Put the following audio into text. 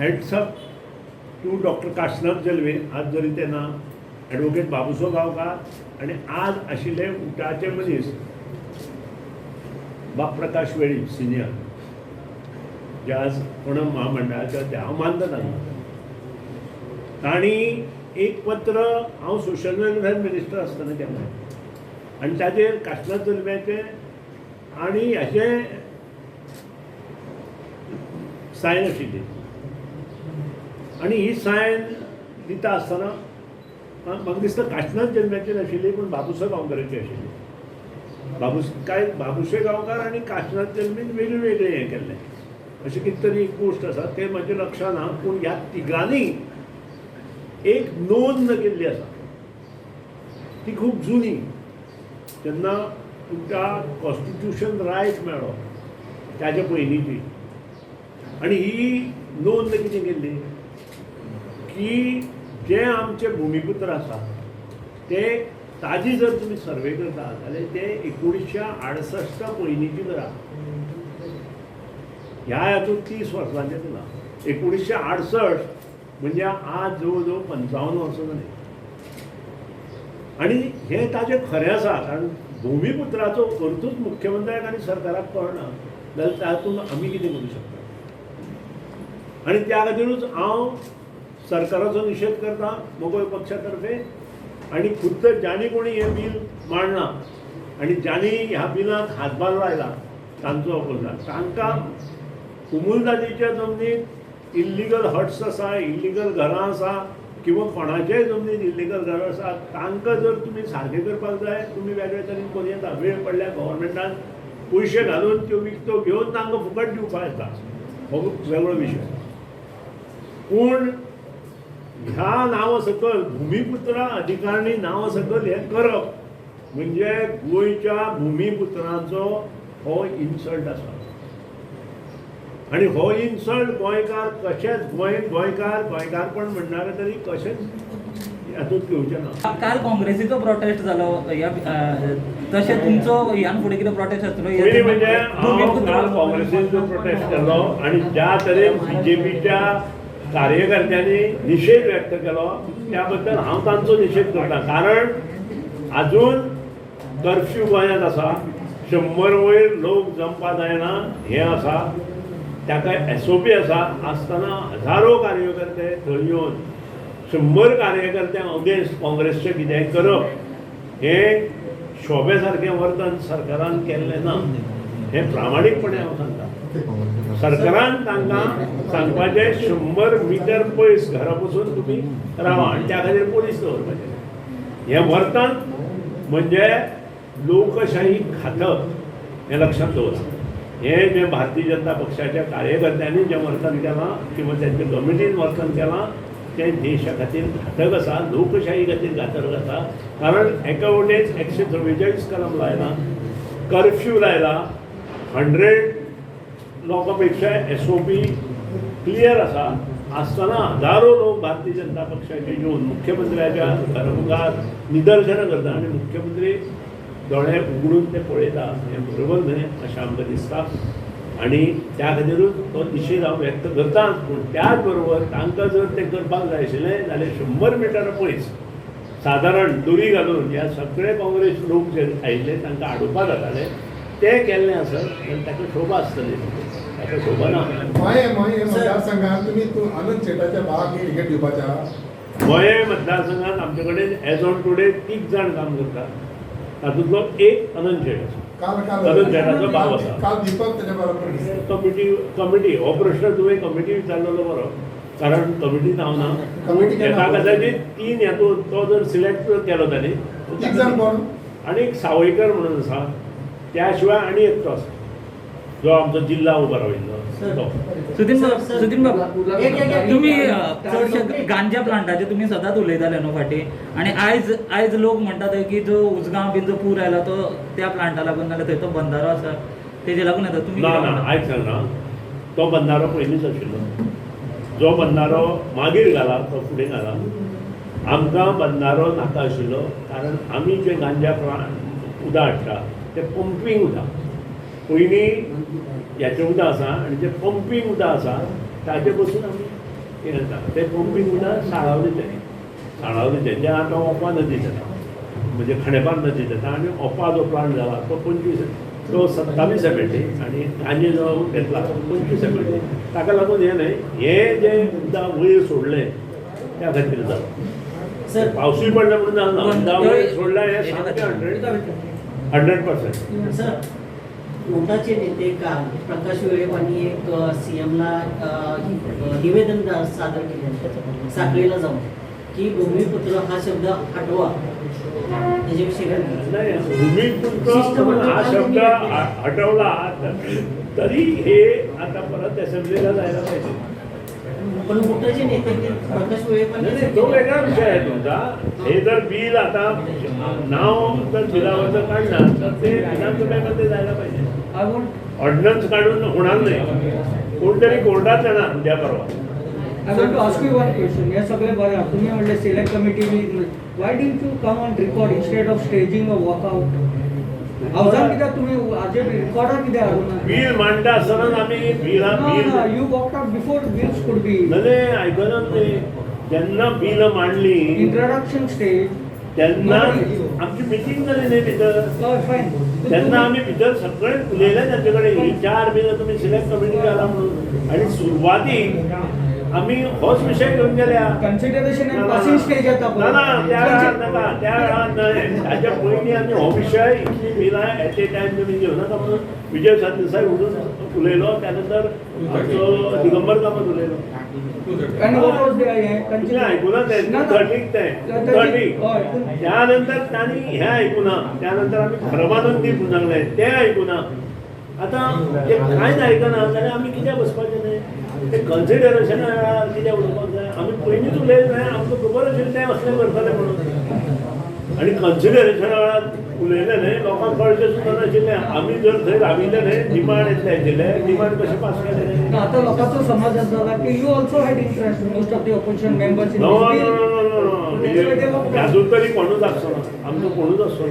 Hats off to doctor Kashinath Jalve, आज जरी ते ना, एडवोकेट बाबुसो गांवकार आनी आज आशिल्ले उटाचे मनीस बाब प्रकाश वेळीप सिनियर, जे आज कोणा महामंडळाच्या ते हांव मानता तांकां. तांणी एक पत्र हांव सोशल वेलफेअर मिनिस्टर आसतना केल्लें आनी ताजेर काशनाथ जल्म्याचें आनी हाचें सायन आशिल्ली आनी ही सायन दिता आसतना म्हाका दिसता काशनाथ जल्म्याची नाशिल्ली पूण बाबुसो गांवकाराची आशिल्ली. कांय बाबुशे गांवकार आनी काशनाथ जल्मीन वेगळे वेगळे हें केल्लें, अशें कितें तरी एक गोश्ट आसा तें म्हाज्या लक्षांत ना. पूण ह्या तिगांनी एक नोंद केल्ली आसा ती खूब जुनी, जेन्ना तुमकां कॉन्स्टिट्युशन रायट मेळ्ळो ताच्या पयलींची. आनी ही नोंद कितें केल्ली की जे आमचे भुमिपुत्र आसा ते ताजी जर तुमी सर्वे करता जाल्यार ते 1968 पयलींची करा, ह्या हातूंत 30 वर्सांचें केलां. 1968 म्हणजे आज जवळ जवळ 55 वर्सां जालीं. आनी हें ताजें खरें आसा, कारण भुमिपुत्राचो अर्थूच मुख्यमंत्र्याक आनी सरकाराक कळना जाल्यार तातूंत आमी कितें करूं शकता. आनी त्या खातीरूच हांव सरकाराचो निशेध करता मगोय पक्षा तर्फे, आनी खुद्द ज्यांनी कोणी हें बील मांडलां आनी ज्यांनी ह्या बिलाक हातभार लायला तांचो अपोज. तांकां कुमुलदादीच्या जमनीत इल्लिगल हट्स आसा, इल्लिगल घरां आसा किंवा कोणाच्याय जमनीत इल्लिगल घरां आसा, तांकां जर तुमी सारकें करपाक जाय तुमी वेगळे तरेन करूं येता. वेळ पडल्यार गव्हर्मेंटान पयशे घालून त्यो विकतो घेवन तांकां फुकट दिवपाक येता, हो वेगळो विशय. पूण ह्या नांवा सकयल भुमिपुत्रा अधिकारणी नांवा सकयल हें करप म्हणजे गोंयच्या भुमिपुत्रांचो हो इन्सल्ट आसा. आनी हो इन्सल्ट गोंयकार कशेंच गोंयकार गोंयकारपण म्हणणारे तरी कशेंच हातूंत घेवचें ना. काल काँग्रेसीचो प्रोटेस्ट जालो ह्या, तशें तुमचो ह्यान फुडें कितें प्रोटेस्ट आसतलो? पयलीं म्हणजे हांव काल काँग्रेसीन जो प्रोटेस्ट केलो आनी ज्या तरेन बीजेपीच्या कार्यकर्त्यांनी निशेध व्यक्त केलो त्या बद्दल हांव तांचो निशेध करता. कारण आजून कर्फ्यू गोंयांत आसा, 100 वयर लोक जमपा जायना हें आसा, ताका SOP आसा. आसतना हजारो कार्यकर्ते थंय येवन 100 कार्यकर्त्यांक अगेन्स्ट काँग्रेसचें कितेंय करप हें शोभे सारकें वर्तन सरकारान केल्लें ना, हें प्रामाणीकपणे हांव सांगता. सरकारान तांकां सांगपाचें 100 मिटर पयस घरा पसून तुमी रावा आनी त्या खातीर पोलीस दवरपाचें. हें वर्तन म्हणजे लोकशाही घातक हें लक्षांत दवरा. हें जें भारतीय जनता पक्षाच्या कार्यकर्त्यांनी जें वर्तन केलां किंवा तांच्या कमिटीन वर्तन केलां तें देशा खातीर घातक आसा, लोकशाही खातीर घातक आसा. कारण एका वटेन 144 कलम लायला, कर्फ्यू लायला, 100 लोकां पेक्षा SOP clear आसा आसतना हजारो लोक भारतीय जनता पक्षाचे येवन मुख्यमंत्र्याच्या घरा मुखार निदर्शनां करता आनी मुख्यमंत्री दोळे उगडून ते पळयता, हें बरोबर न्हय अशें आमकां दिसता. आनी त्या खातीरूच तो निशेध हांव व्यक्त करताच. पूण त्याच बरोबर तांकां जर तें करपाक जाय आशिल्लें जाल्यार 100 मिटर पयस सादारण दोरी घालून ह्या सगळे काँग्रेस लोक जे आयिल्ले तांकां आडोवपा जाताले, तें केल्लें आसत जाल्यार ताका शोभा आसतली, ताका शोभा ना. मये मये मतदारसंघात तुमी आनंद शेटाच्या भावाक तिकेट दिवपाच्या? मये मतदारसंघात आमचे कडेन एज ऑन टुडे 3 जाण काम करतात, तातूंतलो एक अनंत शेट आसा. काल काल अनंत शेटाचो भाव आसा. काल दीपक त्याच्या बरोबर कमिटी कमिटी हो प्रश्न तुवें कमिटी विचारलेलो बरो, कारण कमिटीत हांव ना. कमिटी एका कदाचित 3 हातूंत तो जर सिलेक्ट केलो तांणी 3 जाण कोण? आनी एक सावयकर म्हणून आसा, त्या शिवाय आनी एकटो आसा जो आमचो जिल्हा उबो राविल्लो तो. सुदीन बाब, तुमी चडशे गांजा प्लांटाचे तुमी सदांच उलयताले न्हू फाटीं, आनी आयज आयज लोक म्हणटात की जो उजगांव बीन जो पूर आयला तो त्या प्लांटा लागून, नाल्यार थंय तो बंदारो आसा तेजे लागून येता. तुमी ना ना, आयज सांगना, तो बंदारो पयलींच आशिल्लो, जो बंदारो मागीर घाला तो फुडें घाला. आमकां बंदारो नाका आशिल्लो, कारण आमी जे गांजा प्लांट उदक हाडटा तें पंपींग उदक, पयलीं ह्याचें उदक आसा आनी जें पंपींग उदक आसा ताजे पसून आमी हें जाता तें पंपींग उदक साळावलीचें, साळावलीचें जें आतां ओपा नदीत येता, म्हणजे खांडेपार नदीत येता. आनी ओपा जो प्लांट जाला तो 25, तो 27 MLD आनी कांजे जो घेतला तो 25 MLD. ताका लागून हें न्हय, हें जें उदक वयर सोडलें त्या खातीर जालां. सर, पावसूय पडला म्हणून जालें ना, उदक वयर सोडलें हें सामकें 100%. सर, उटाचे नेते काल प्रकाश वेळेपांनी एक सीएमला निवेदन सादर केले साखळीला जाऊन की भूमिपुत्र हा शब्द हटवा, त्याच्याविषयी काय म्हणतात? नाही, भूमिपुत्र म्हणून हा शब्द हटवला तरी हे आता परत असेंब्लीला जायला पाहिजे. पण उटाचे नेते प्रकाश वेळेपांनी नाही, तो वेगळा विषय आहे तुमचा. हे जर बिल आता नाव जर बिलावरचं काढणार तर ते विधानसभेमध्ये जायला पाहिजे. ऑर्डिनन्स काढून होणार नाही, कोणतरी कोर्टात येणार उद्या परवा. I want to ask you one question. हे सगळे बरें आहा. तुमी म्हणले select committee, why didn't you come on record instead of staging a walkout? हावजान कित्याक तुमी हाजेर रिकॉर्डार कित्याक हाडूंक ना? बिल मांडटा आसतनाच आमी बिला ना bill you walk out before bills could be नाही आयकना तुमी. जेन्ना बिल मांडली इंट्रोडक्शन स्टेज तेन्ना आमची मिटींग जाली न्ही भितर, फायन. तेन्ना आमी भितर सगळे उलयले तांचे कडेन, ही 4 बिलां तुमी सिलेक्ट कमिटी घाला म्हणून. आनी सुरवातीक आमी होच विशय घेवन गेल्या. कन्सिडरेशन अँड पासिंग स्टेज येता ना ना, त्या वेळार नाका, त्या वेळार न्हय, ताच्या पयलीं आमी हो विशय इतली बिलां एट ए टायम तुमी घेवं नाका म्हणून विजय सरदेसाय उठून उलयलो. त्यानंतर आमचो दिगंबर कामत उलयलो. आनी what was the हें तुमी आयकुना तें, 230 तें 230. त्यानंतर तांणी हें आयकुना, त्यानंतर आमी धर्मानंदी म्हणून सांगलें तें आयकुना. आतां ते कांयच आयकना जाल्यार आमी कित्याक बसपाचें न्हय? ते कन्सिडरेशना वेळार कित्याक उलोवपाक जाय? आमी पयलींच उलयलें न्हय, आमकां खबर आशिल्लें तें असलें करतलें म्हणून. आनी कन्सिडरेशना वेळार उलयलें न्हय, लोकांक कळचें सुद्दां नाशिल्लें. आमी जर थंय राविल्ले न्हय, डिमांड येतले आशिल्ले, डिमांड कशें पास केलें न्हय? आतां लोकांचो समज आसा जाला की you also had interest, most of the opposition members in no no no no no, तातूंत तरी कोणूच आसचो ना, आमचो कोणूच आसचो ना.